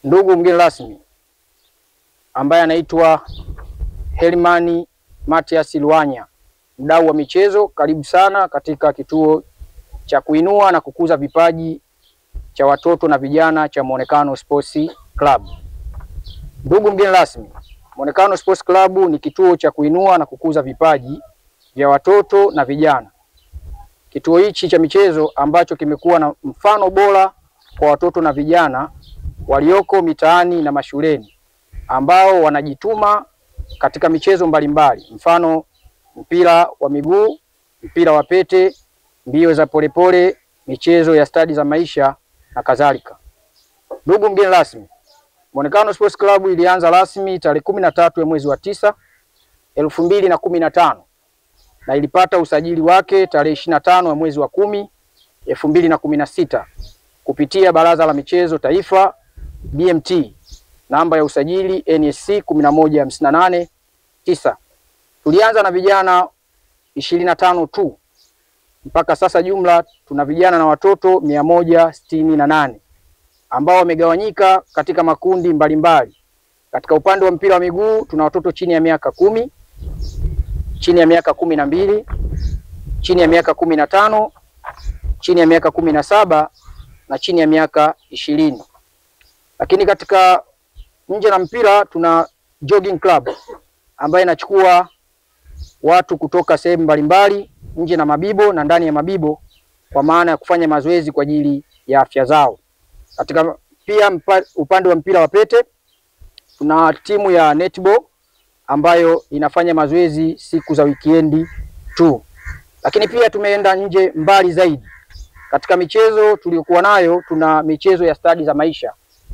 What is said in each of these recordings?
Ndugu mgeni rasmi ambaye anaitwa Herman Matias Luanya, mdau wa michezo, karibu sana katika kituo cha kuinua na kukuza vipaji cha watoto na vijana cha Muonekano Sports Club. Ndugu mgeni rasmi, Muonekano Sports Club ni kituo cha kuinua na kukuza vipaji vya watoto na vijana. Kituo hichi cha michezo ambacho kimekuwa na mfano bora kwa watoto na vijana walioko mitaani na mashuleni ambao wanajituma katika michezo mbalimbali, mfano mpira wa miguu, mpira wa pete, mbio za polepole, michezo ya stadi za maisha na kadhalika. Ndugu mgeni rasmi, Muonekano Sports Club ilianza rasmi tarehe 13 ya mwezi wa 9 2015 na ilipata usajili wake tarehe 25 ya mwezi wa 10 2016 kupitia Baraza la Michezo Taifa BMT, namba ya usajili NSC 11589. Tulianza na vijana 25 tu. Mpaka sasa jumla tuna vijana na watoto 168 ambao wamegawanyika katika makundi mbalimbali. Katika upande wa mpira wa miguu tuna watoto chini ya miaka 10, chini ya miaka 12, chini ya miaka 15, chini ya miaka 17 na chini ya miaka 20. Lakini katika nje na mpira tuna jogging club ambayo inachukua watu kutoka sehemu mbalimbali nje na Mabibo na ndani ya Mabibo kwa maana ya kufanya mazoezi kwa ajili ya afya zao. Katika pia upande wa mpira wa pete tuna timu ya netball ambayo inafanya mazoezi siku za wikendi tu. Lakini pia tumeenda nje mbali zaidi. Katika michezo tuliyokuwa nayo tuna michezo ya stadi za maisha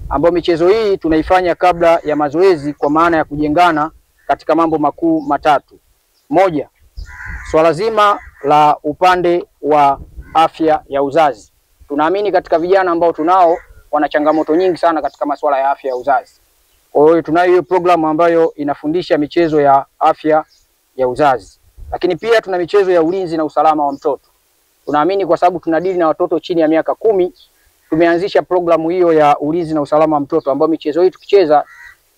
ambayo michezo hii tunaifanya kabla ya mazoezi kwa maana ya kujengana katika mambo makuu matatu. Moja, swala zima la upande wa afya ya uzazi. Tunaamini katika vijana ambao tunao wana changamoto nyingi sana katika masuala ya afya ya uzazi. Kwa hiyo tunayo hiyo programu ambayo inafundisha michezo ya afya ya uzazi. Lakini pia tuna michezo ya ulinzi na usalama wa mtoto. Tunaamini kwa sababu tunadili na watoto chini ya miaka 10, tumeanzisha programu hiyo ya ulinzi na usalama wa mtoto ambayo michezo hii tukicheza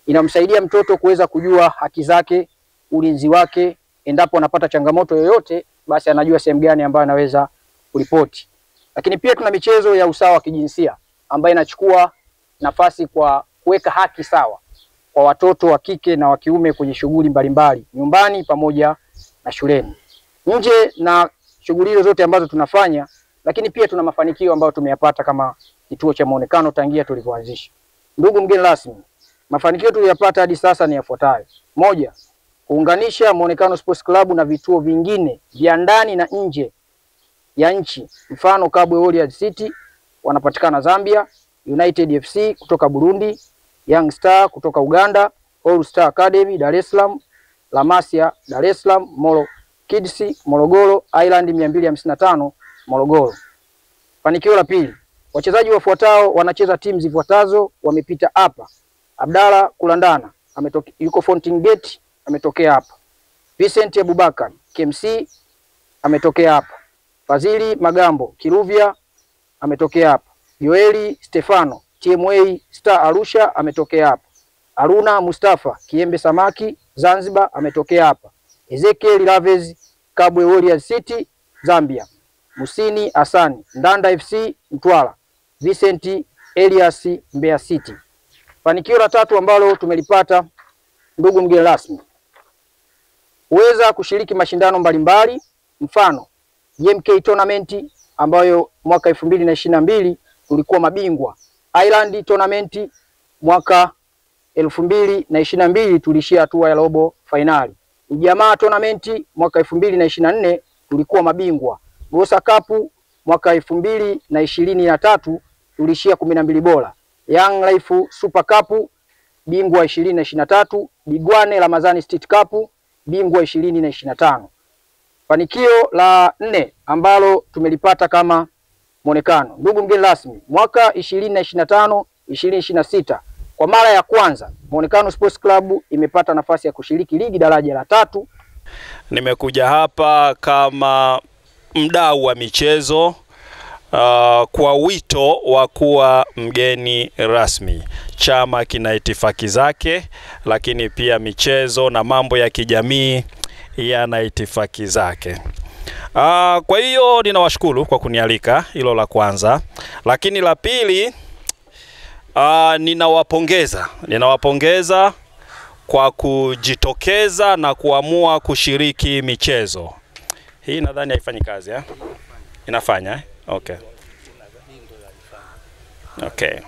inamsaidia mtoto kuweza kujua haki zake, ulinzi wake, endapo anapata changamoto yoyote basi anajua sehemu gani ambayo anaweza kuripoti. Lakini pia tuna michezo ya usawa wa kijinsia ambayo inachukua nafasi kwa kuweka haki sawa kwa watoto wa kike na wa kiume kwenye shughuli mbalimbali nyumbani pamoja na shuleni. Nje na shughuli hizo zote ambazo tunafanya, lakini pia tuna mafanikio ambayo tumeyapata kama kituo cha Muonekano tangia tulipoanzisha. Ndugu mgeni rasmi, mafanikio tuliyopata hadi sasa ni yafuatayo. Moja, kuunganisha Muonekano Sports Club na vituo vingine vya ndani na nje ya nchi, mfano Kabwe Warriors City wanapatikana Zambia, United FC kutoka Burundi, Young Star kutoka Uganda, All Star Academy Dar es Salaam, La Masia Dar es Salaam, Moro Kids Morogoro, Island 255 Morogoro. Fanikio la pili, wachezaji wafuatao wanacheza timu zifuatazo wamepita hapa. Abdalla Kulandana ametoka, yuko Fountain Gate ametokea hapa. Vincent Abubakar KMC ametokea hapa. Fazili Magambo Kiruvia ametokea hapa. Joeli Stefano TMA Star Arusha ametokea hapa. Aruna Mustafa Kiembe Samaki Zanzibar ametokea hapa. Ezekiel Lavez Kabwe Warriors City Zambia. Musini Asani Ndanda FC Mtwara. Vincent Elias Mbeya City. Fanikio la tatu ambalo tumelipata, ndugu mgeni rasmi, huweza kushiriki mashindano mbalimbali, mfano JMK Tournament ambayo mwaka 2022 tulikuwa mabingwa. Island Tournament mwaka 2022 tulishia hatua ya robo finali. Ujamaa Tournament mwaka 2024 tulikuwa mabingwa. Gosa Cup mwaka 2023 tulishia 12 bora. Young Life Super Cup bingwa 2023, Bigwane Ramazani State Cup bingwa 2025. Fanikio la nne ambalo tumelipata kama Muonekano, ndugu mgeni rasmi, mwaka 2025 2026 kwa mara ya kwanza Muonekano Sports Club imepata nafasi ya kushiriki ligi daraja la 3. Nimekuja hapa kama mdau wa michezo. kwa wito wa kuwa mgeni rasmi. Chama kina itifaki zake, lakini pia michezo na mambo ya kijamii yana itifaki zake. Kwa hiyo ninawashukuru kwa kunialika, hilo la kwanza. Lakini la pili, ninawapongeza kwa kujitokeza na kuamua kushiriki michezo. Hii nadhani haifanyi kazi, eh? Inafanya, eh? Okay. Okay.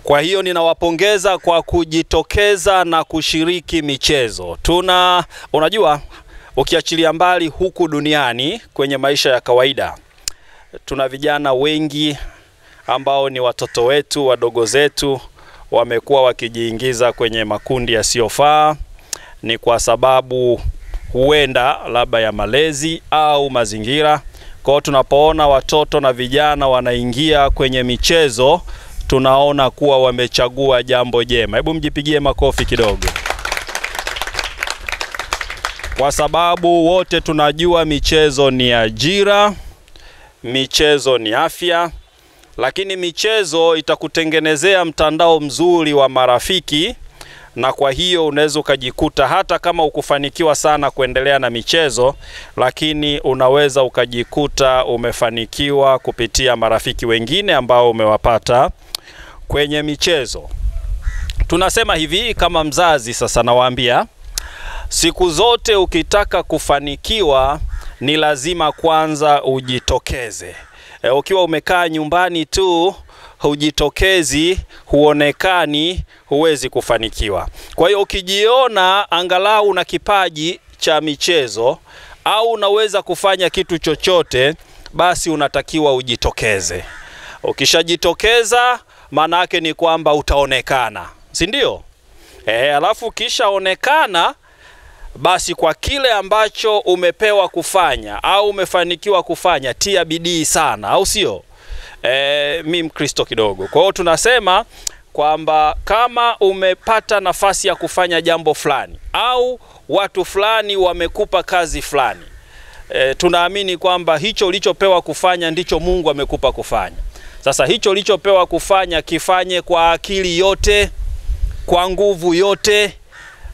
Kwa hiyo ninawapongeza kwa kujitokeza na kushiriki michezo. Unajua, ukiachilia mbali huku duniani kwenye maisha ya kawaida, tuna vijana wengi ambao ni watoto wetu, wadogo zetu, wamekuwa wakijiingiza kwenye makundi yasiyofaa. Ni kwa sababu huenda labda ya malezi au mazingira. Kwa hiyo tunapoona watoto na vijana wanaingia kwenye michezo, tunaona kuwa wamechagua jambo jema. Hebu mjipigie makofi kidogo. Kwa sababu wote tunajua michezo ni ajira, michezo ni afya, lakini michezo itakutengenezea mtandao mzuri wa marafiki, na kwa hiyo unaweza ukajikuta hata kama ukufanikiwa sana kuendelea na michezo, lakini unaweza ukajikuta umefanikiwa kupitia marafiki wengine ambao umewapata kwenye michezo. Tunasema hivi kama mzazi sasa, nawaambia, siku zote ukitaka kufanikiwa ni lazima kwanza ujitokeze. Ukiwa umekaa nyumbani tu, hujitokezi, huonekani, huwezi kufanikiwa. Kwa hiyo ukijiona angalau una kipaji cha michezo au unaweza kufanya kitu chochote, basi unatakiwa ujitokeze. Ukishajitokeza, maana yake ni kwamba utaonekana, si ndio? Alafu ukishaonekana, basi kwa kile ambacho umepewa kufanya au umefanikiwa kufanya, tia bidii sana, au sio? Mi Mkristo kidogo. Kwa hiyo tunasema kwamba kama umepata nafasi ya kufanya jambo fulani au watu fulani wamekupa kazi fulani, tunaamini kwamba hicho ulichopewa kufanya ndicho Mungu amekupa kufanya. Sasa hicho ulichopewa kufanya kifanye kwa akili yote, kwa nguvu yote,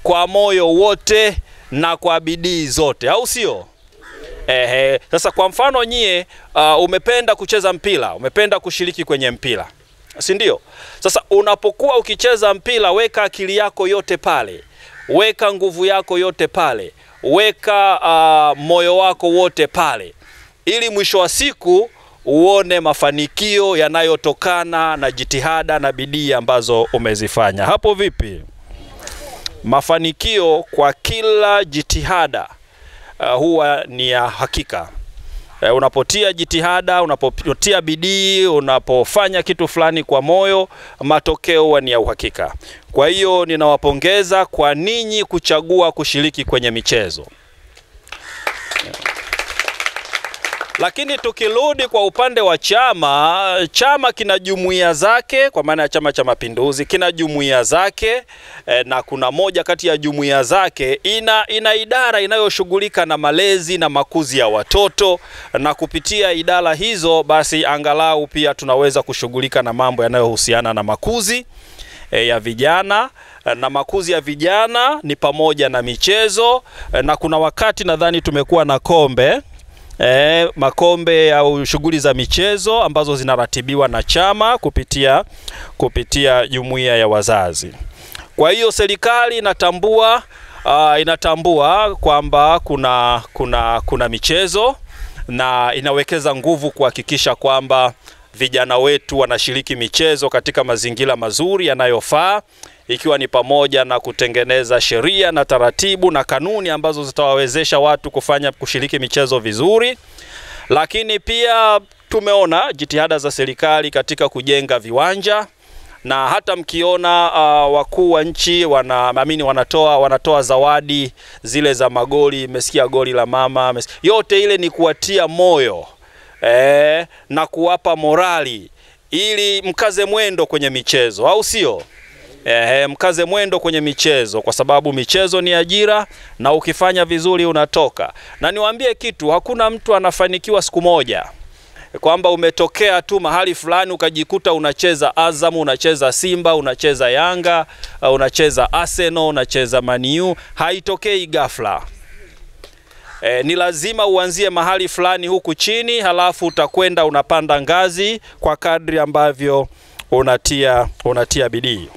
kwa moyo wote na kwa bidii zote, au sio? Sasa kwa mfano nyie, umependa kucheza mpira, umependa kushiriki kwenye mpira, si ndio? Sasa unapokuwa ukicheza mpira, weka akili yako yote pale, weka nguvu yako yote pale, weka moyo wako wote pale, ili mwisho wa siku uone mafanikio yanayotokana na jitihada na bidii ambazo umezifanya. Hapo vipi? Mafanikio kwa kila jitihada huwa ni ya hakika. Unapotia jitihada, unapotia bidii, unapofanya kitu fulani kwa moyo, matokeo huwa ni ya uhakika. Kwa hiyo ninawapongeza kwa ninyi kuchagua kushiriki kwenye michezo. Lakini tukirudi kwa upande wa chama, chama kina jumuiya zake, kwa maana ya Chama cha Mapinduzi kina jumuiya zake, na kuna moja kati ya jumuiya zake ina idara inayoshughulika na malezi na makuzi ya watoto, na kupitia idara hizo basi angalau pia tunaweza kushughulika na mambo yanayohusiana na makuzi ya vijana. Na makuzi ya vijana ni pamoja na michezo, na kuna wakati nadhani tumekuwa na kombe, makombe au shughuli za michezo ambazo zinaratibiwa na chama kupitia jumuiya ya wazazi. Kwa hiyo serikali inatambua kwamba kuna michezo na inawekeza nguvu kuhakikisha kwamba vijana wetu wanashiriki michezo katika mazingira mazuri yanayofaa, ikiwa ni pamoja na kutengeneza sheria na taratibu na kanuni ambazo zitawawezesha watu kushiriki michezo vizuri. Lakini pia tumeona jitihada za serikali katika kujenga viwanja, na hata mkiona wakuu wa nchi wanatoa zawadi zile za magoli, mmesikia goli la mama, yote ile ni kuwatia moyo na kuwapa morali ili mkaze mwendo kwenye michezo, au sio? Mkaze mwendo kwenye michezo kwa sababu michezo ni ajira na ukifanya vizuri unatoka. Na niwaambie kitu, hakuna mtu anafanikiwa siku moja. Kwamba umetokea tu mahali fulani ukajikuta unacheza Azam, unacheza Simba, unacheza Yanga, unacheza Arsenal, unacheza Man U, haitokei ghafla. Ni lazima uanzie mahali fulani huku chini, halafu utakwenda unapanda ngazi kwa kadri ambavyo unatia bidii.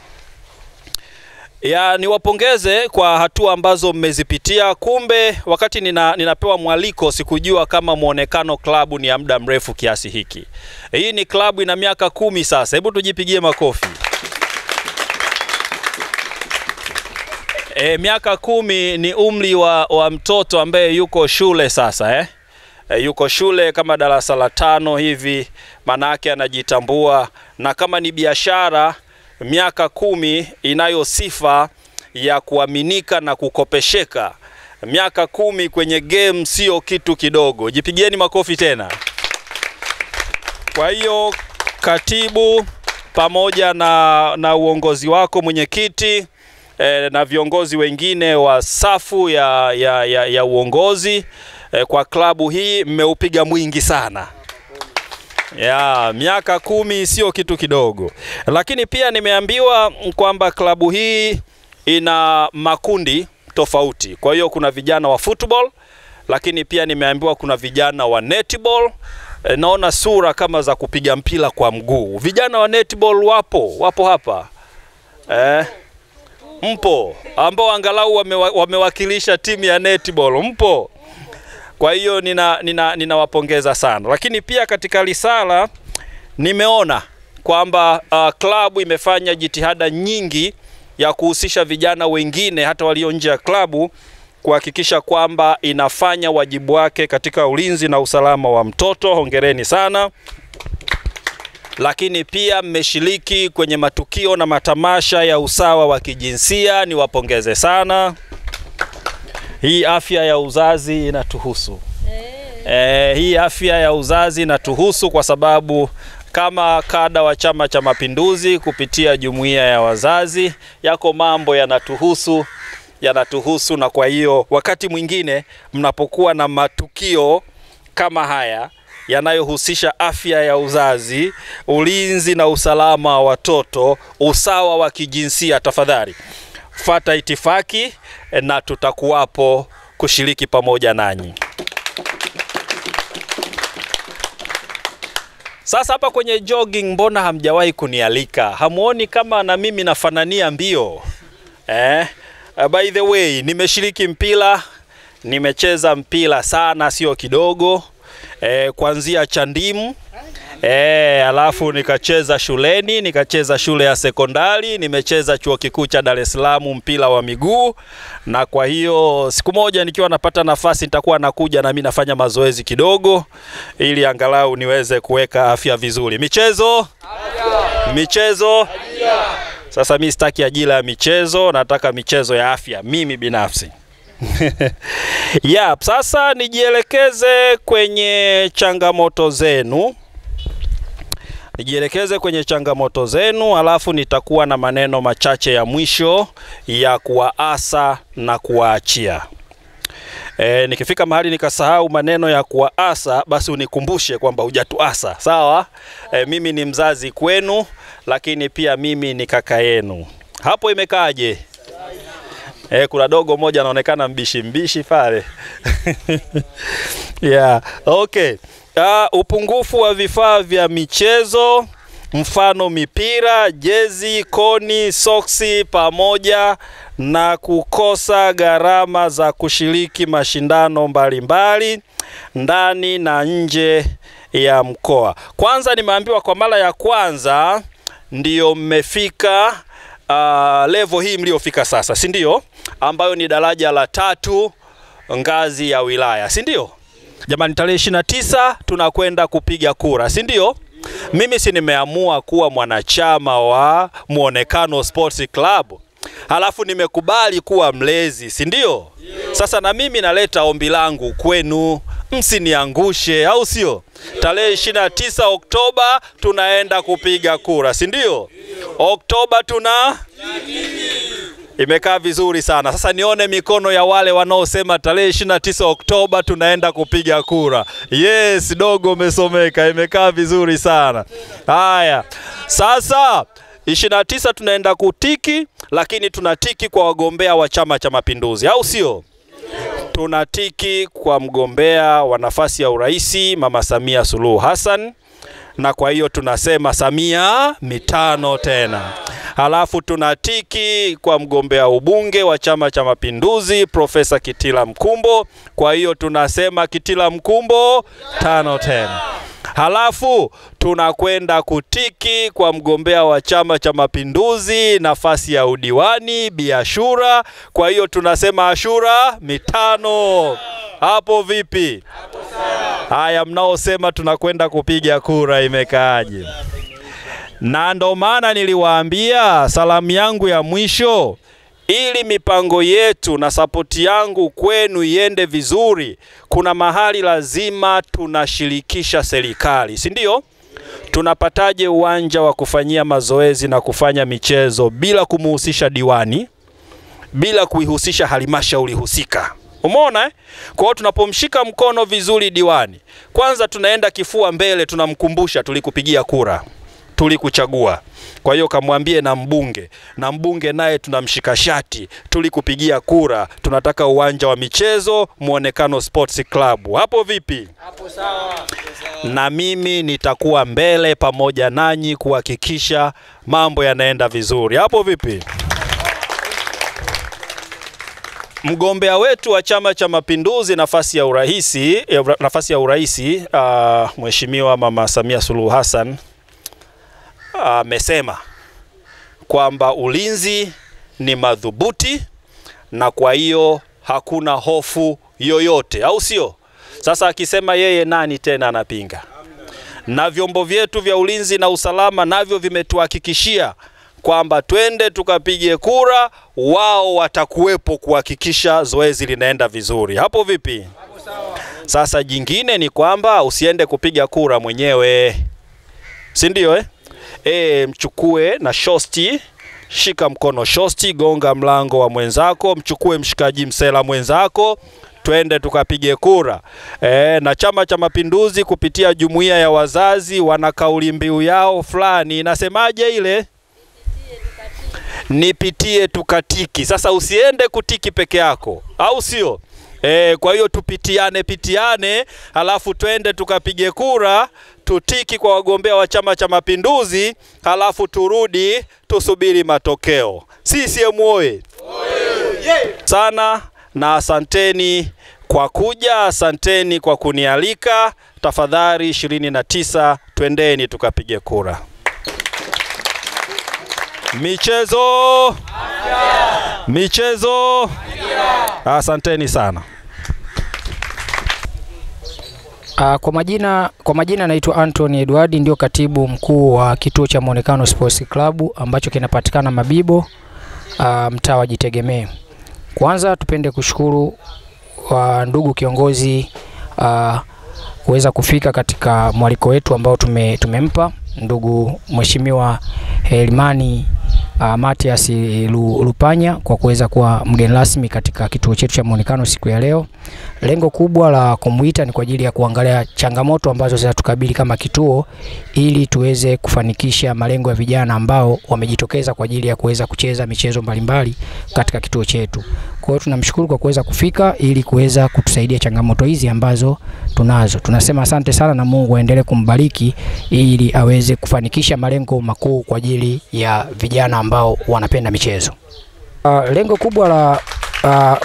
Ya, niwapongeze kwa hatua ambazo mmezipitia. Kumbe wakati ninapewa mwaliko sikujua kama Muonekano Klabu ni ya muda mrefu kiasi hiki. Hii ni klabu ina miaka 10 sasa. Hebu tujipigie makofi. Miaka 10 ni umri wa mtoto ambaye yuko shule sasa, Yuko shule kama darasa la 5 hivi, manake anajitambua. Na kama ni biashara, miaka 10 inayo sifa ya kuaminika na kukopesheka. Miaka 10 kwenye game sio kitu kidogo. Jipigieni makofi tena. Kwa hiyo katibu pamoja na uongozi wako mwenyekiti, na viongozi wengine wa safu ya uongozi, kwa klabu hii mmeupiga mwingi sana. Ya, miaka 10 sio kitu kidogo. Lakini pia nimeambiwa kwamba klabu hii ina makundi tofauti. Kwa hiyo kuna vijana wa football, lakini pia nimeambiwa kuna vijana wa netball. Naona sura kama za kupiga mpira kwa mguu. Vijana wa netball wapo hapa. Mpo ambao angalau wamewakilisha timu ya netball, mpo. Kwa hiyo ninawapongeza sana. Lakini pia katika risala nimeona kwamba klabu imefanya jitihada nyingi ya kuhusisha vijana wengine hata walio nje ya klabu kuhakikisha kwamba inafanya wajibu wake katika ulinzi na usalama wa mtoto. Hongereni sana. Lakini pia mmeshiriki kwenye matukio na matamasha ya usawa wa kijinsia, niwapongeze sana. Hii afya ya uzazi inatuhusu. Hii afya ya uzazi inatuhusu kwa sababu kama kada wa Chama cha Mapinduzi kupitia jumuiya ya wazazi, yako mambo yanatuhusu. Na kwa hiyo wakati mwingine mnapokuwa na matukio kama haya yanayohusisha afya ya uzazi, ulinzi na usalama wa watoto, usawa wa kijinsia, tafadhali fata itifaki na tutakuwapo kushiriki pamoja nanyi. Sasa hapa kwenye jogging mbona hamjawahi kunialika? Hamuoni kama na mimi nafanania mbio? By the way, nimeshiriki mpira, nimecheza mpira sana, sio kidogo. Kuanzia Chandimu, alafu nikacheza shuleni, nikacheza shule ya sekondari, nimecheza chuo kikuu cha Dar es Salaam mpira wa miguu. Na kwa hiyo siku moja nikiwa napata nafasi nitakuwa nakuja na mimi nafanya mazoezi kidogo ili angalau niweze kuweka afya vizuri. Michezo? Afya. Michezo? Afya. Sasa mimi sitaki ajira ya michezo, nataka michezo ya afya mimi binafsi. Sasa nijielekeze kwenye changamoto zenu. Alafu nitakuwa na maneno machache ya mwisho ya kuwaasa na kuwaachia. Nikifika mahali nikasahau maneno ya kuwaasa, basi unikumbushe kwamba hujatuasa. Sawa? Mimi ni mzazi kwenu, lakini pia mimi ni kaka yenu. Hapo imekaaje? Kuna dogo moja anaonekana mbishi mbishi pale. Yeah, okay. Upungufu wa vifaa vya michezo, mfano mipira, jezi, koni, soksi, pamoja na kukosa gharama za kushiriki mashindano mbalimbali ndani na nje ya mkoa. Kwanza nimeambiwa kwa mara ya kwanza ndiyo mmefika level hii mliofika sasa, si ndio? Ambayo ni daraja la 3 ngazi ya wilaya, si ndio? Jamani, tarehe 29 tunakwenda kupiga kura, si ndio? Mimi si nimeamua kuwa mwanachama wa Muonekano Sports Club, halafu nimekubali kuwa mlezi, si ndio? Sasa na mimi naleta ombi langu kwenu, msiniangushe, au sio? Tarehe 29 Oktoba tunaenda kupiga kura, si ndio? Oktoba tuna imekaa vizuri sana. Sasa nione mikono ya wale wanaosema tarehe 29 Oktoba tunaenda kupiga kura. Yes, dogo umesomeka, imekaa vizuri sana. Haya. Sasa 29 tunaenda kutiki, lakini tunatiki kwa wagombea wa Chama cha Mapinduzi, au sio? Tunatiki kwa mgombea wa nafasi ya uraisi Mama Samia Suluhu Hassan, na kwa hiyo tunasema Samia mitano tena. Halafu tunatiki kwa mgombea ubunge wa Chama cha Mapinduzi Profesa Kitila Mkumbo, kwa hiyo tunasema Kitila Mkumbo 5 tena. Halafu tunakwenda kutiki kwa mgombea wa Chama cha Mapinduzi nafasi ya udiwani Bi Ashura, kwa hiyo tunasema Ashura 5. Hapo vipi? Haya, mnaosema tunakwenda kupiga kura imekaaje? Na ndo maana niliwaambia salamu yangu ya mwisho, ili mipango yetu na sapoti yangu kwenu iende vizuri, kuna mahali lazima tunashirikisha serikali, si ndio? Tunapataje uwanja wa kufanyia mazoezi na kufanya michezo bila kumuhusisha diwani, bila kuihusisha halmashauri husika? Umeona eh? Kwa hiyo tunapomshika mkono vizuri diwani, kwanza tunaenda kifua mbele, tunamkumbusha tulikupigia kura, tulikuchagua. Kwa hiyo kamwambie na mbunge, na mbunge naye tunamshika shati, tulikupigia kura, tunataka uwanja wa michezo Muonekano Sports Club. Hapo vipi? Hapo sawa. Na mimi nitakuwa mbele pamoja nanyi kuhakikisha mambo yanaenda vizuri. Hapo vipi? Mgombea wetu wa Chama cha Mapinduzi nafasi ya uraisi, Mheshimiwa Mama Samia Suluhu Hassan amesema kwamba ulinzi ni madhubuti na kwa hiyo hakuna hofu yoyote, au sio? Sasa akisema yeye, nani tena anapinga? Na vyombo vyetu vya ulinzi na usalama navyo vimetuhakikishia kwamba twende tukapige kura, wao watakuwepo kuhakikisha zoezi linaenda vizuri. Hapo vipi? Hapo sawa. Sasa jingine ni kwamba usiende kupiga kura mwenyewe, si ndio eh? Mchukue na shosti, shika mkono shosti, gonga mlango wa mwenzako, mchukue mshikaji msela mwenzako, twende tukapige kura. Na Chama cha Mapinduzi kupitia jumuiya ya wazazi wana kauli mbiu yao fulani, inasemaje ile? Nipitie tukatiki. Sasa usiende kutiki peke yako, au sio? Kwa hiyo tupitiane pitiane, halafu twende tukapige kura, tutiki kwa wagombea wa Chama cha Mapinduzi, halafu turudi tusubiri matokeo. CCM oye! Sana na asanteni kwa kuja, asanteni kwa kunialika. Tafadhali 29 twendeni tukapige kura. Michezo, michezo, asanteni sana. Kwa majina naitwa Anthony Edward, ndio katibu mkuu wa kituo cha Muonekano Sports Club ambacho kinapatikana Mabibo, mtaa wa Jitegemee. Kwanza tupende kushukuru ndugu kiongozi kuweza kufika katika mwaliko wetu ambao tumempa ndugu Mheshimiwa Hermani Matias Lupanya kwa kuweza kuwa mgeni rasmi katika kituo chetu cha Muonekano siku ya leo. Lengo kubwa la kumuita ni kwa ajili ya kuangalia changamoto ambazo zinatukabili kama kituo ili tuweze kufanikisha malengo ya vijana ambao wamejitokeza kwa ajili ya kuweza kucheza michezo mbalimbali katika kituo chetu. Kwa hiyo tunamshukuru kwa kuweza kufika ili kuweza kutusaidia changamoto hizi ambazo tunazo. Tunasema asante sana na Mungu aendelee kumbariki ili aweze kufanikisha malengo makuu kwa ajili ya vijana ambao wanapenda michezo. Lengo kubwa la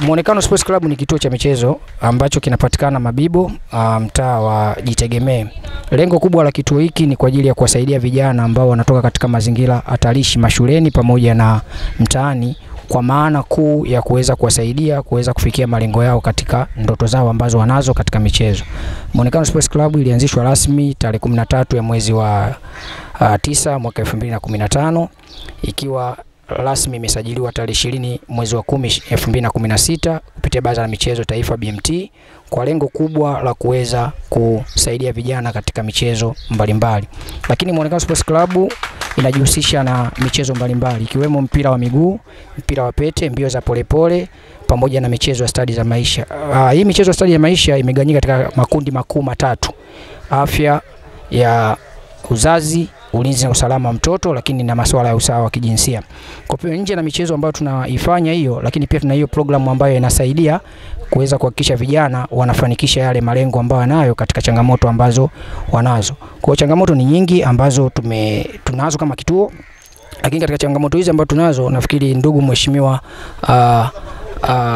Muonekano Sports Club ni kituo cha michezo ambacho kinapatikana Mabibo, mtaa wa Jitegemee. Lengo kubwa la kituo hiki ni kwa ajili ya kuwasaidia vijana ambao wanatoka katika mazingira hatarishi mashuleni pamoja na mtaani, kwa maana kuu ya kuweza kuwasaidia kuweza kufikia malengo yao katika ndoto zao ambazo wanazo katika michezo. Muonekano Sports Club ilianzishwa rasmi tarehe 13 ya mwezi wa 9 mwaka 2015, ikiwa rasmi imesajiliwa tarehe 20 mwezi wa 10 2016 kupitia Baraza la Michezo Taifa BMT kwa lengo kubwa la kuweza kusaidia vijana katika michezo mbalimbali. Lakini Muonekano Sports Club inajihusisha na michezo mbalimbali ikiwemo mpira wa miguu, mpira wa pete, mbio za polepole pamoja na michezo ya stadi za maisha. Hii michezo ya stadi ya maisha imegawanyika katika makundi makuu matatu: afya ya uzazi, ulinzi na usalama wa mtoto, lakini na masuala ya usawa wa kijinsia. Kwa hiyo nje na michezo ambayo tunaifanya hiyo, lakini pia tuna hiyo programu ambayo inasaidia kuweza kuhakikisha vijana wanafanikisha yale malengo ambayo wanayo katika changamoto ambazo wanazo. Kwa hiyo changamoto ni nyingi ambazo tunazo kama kituo, lakini katika changamoto hizi ambazo tunazo, nafikiri ndugu mheshimiwa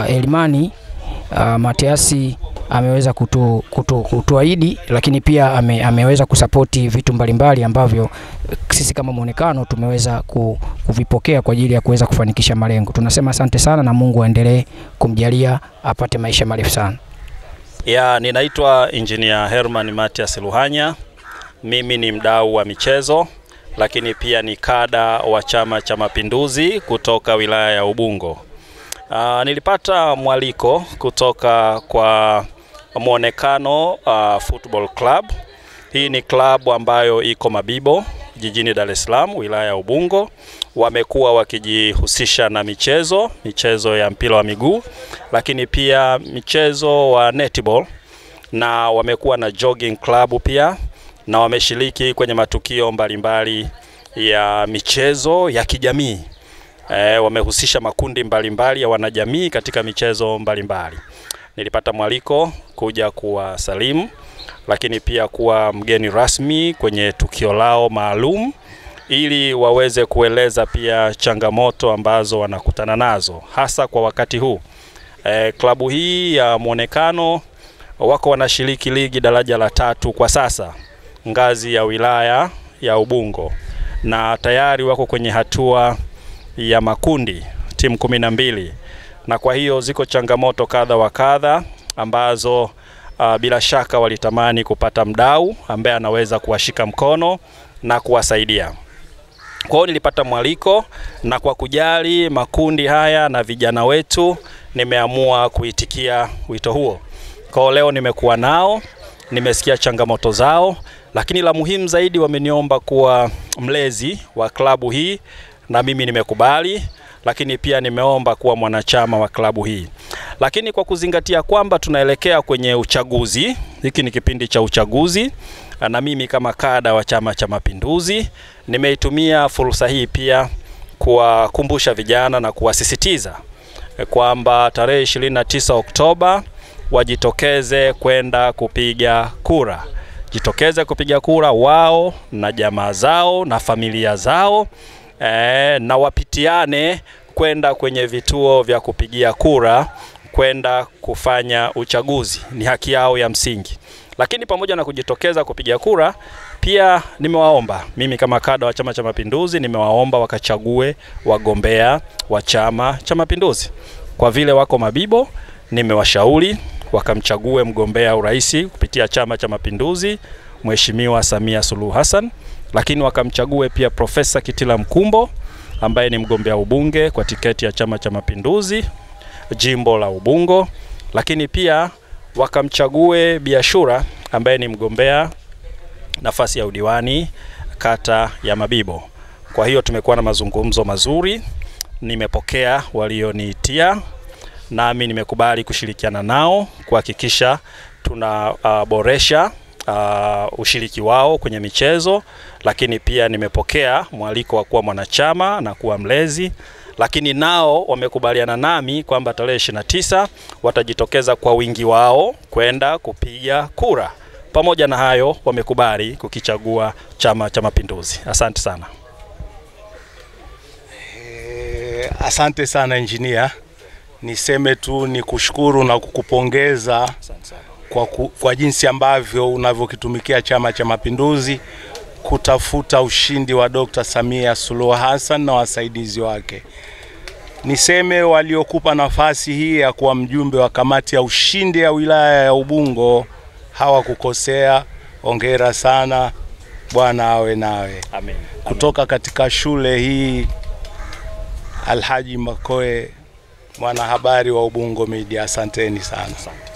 Elimani Matiasi ameweza kutuahidi, lakini pia ameweza kusapoti vitu mbalimbali ambavyo sisi kama Muonekano tumeweza kuvipokea kwa ajili ya kuweza kufanikisha malengo. Tunasema asante sana na Mungu aendelee kumjalia apate maisha marefu sana. Ya, ninaitwa Engineer Herman Matias Luhanya. Mimi ni mdau wa michezo, lakini pia ni kada wa Chama cha Mapinduzi kutoka wilaya ya Ubungo. Nilipata mwaliko kutoka kwa Muonekano Football Club. Hii ni klabu ambayo iko Mabibo jijini Dar es Salaam, wilaya ya Ubungo. Wamekuwa wakijihusisha na michezo ya mpira wa miguu, lakini pia michezo wa netball, na wamekuwa na jogging club pia, na wameshiriki kwenye matukio mbalimbali ya michezo ya kijamii. Wamehusisha makundi mbalimbali ya wanajamii katika michezo mbalimbali. Nilipata mwaliko kuja kuwasalimu, lakini pia kuwa mgeni rasmi kwenye tukio lao maalum ili waweze kueleza pia changamoto ambazo wanakutana nazo hasa kwa wakati huu. Klabu hii ya Muonekano wako wanashiriki ligi daraja la 3 kwa sasa, ngazi ya wilaya ya Ubungo, na tayari wako kwenye hatua ya makundi, timu 12. Na kwa hiyo ziko changamoto kadha wa kadha ambazo bila shaka walitamani kupata mdau ambaye anaweza kuwashika mkono na kuwasaidia. Kwa hiyo nilipata mwaliko, na kwa kujali makundi haya na vijana wetu nimeamua kuitikia wito huo. Kwa hiyo leo nimekuwa nao, nimesikia changamoto zao, lakini la muhimu zaidi wameniomba kuwa mlezi wa klabu hii na mimi nimekubali, lakini pia nimeomba kuwa mwanachama wa klabu hii. Lakini kwa kuzingatia kwamba tunaelekea kwenye uchaguzi, hiki ni kipindi cha uchaguzi, na mimi kama kada wa Chama cha Mapinduzi nimeitumia fursa hii pia kuwakumbusha vijana na kuwasisitiza kwamba tarehe 29 Oktoba wajitokeze kwenda kupiga kura. Jitokeze kupiga kura wao na jamaa zao na familia zao, na wapitiane kwenda kwenye vituo vya kupigia kura kwenda kufanya uchaguzi. Ni haki yao ya msingi. Lakini pamoja na kujitokeza kupiga kura, pia nimewaomba, mimi kama kada wa Chama cha Mapinduzi nimewaomba wakachague wagombea wa Chama cha Mapinduzi. Kwa vile wako Mabibo, nimewashauri wakamchague mgombea urais kupitia Chama cha Mapinduzi, Mheshimiwa Samia Suluhu Hassan, lakini wakamchague pia Profesa Kitila Mkumbo ambaye ni mgombea ubunge kwa tiketi ya Chama cha Mapinduzi jimbo la Ubungo, lakini pia wakamchague Biashura ambaye ni mgombea nafasi ya udiwani kata ya Mabibo. Kwa hiyo tumekuwa na mazungumzo mazuri, nimepokea walioniitia nami nimekubali kushirikiana nao kuhakikisha tunaboresha ushiriki wao kwenye michezo, lakini pia nimepokea mwaliko wa kuwa mwanachama na kuwa mlezi, lakini nao wamekubaliana nami kwamba tarehe 29 watajitokeza kwa wingi wao kwenda kupiga kura. Pamoja na hayo wamekubali kukichagua Chama cha Mapinduzi. Asante sana. Asante sana engineer. Niseme tu ni kushukuru na kukupongeza kwa jinsi ambavyo unavyokitumikia Chama cha Mapinduzi kutafuta ushindi wa Dr. Samia Suluhu Hassan na wasaidizi wake. Niseme waliokupa nafasi hii ya kuwa mjumbe wa kamati ya ushindi ya wilaya ya Ubungo hawakukosea. Hongera sana, Bwana awe nawe. Amen. Kutoka katika shule hii Alhaji Makoe, mwanahabari wa Ubungo Media. Asanteni sana. Asante.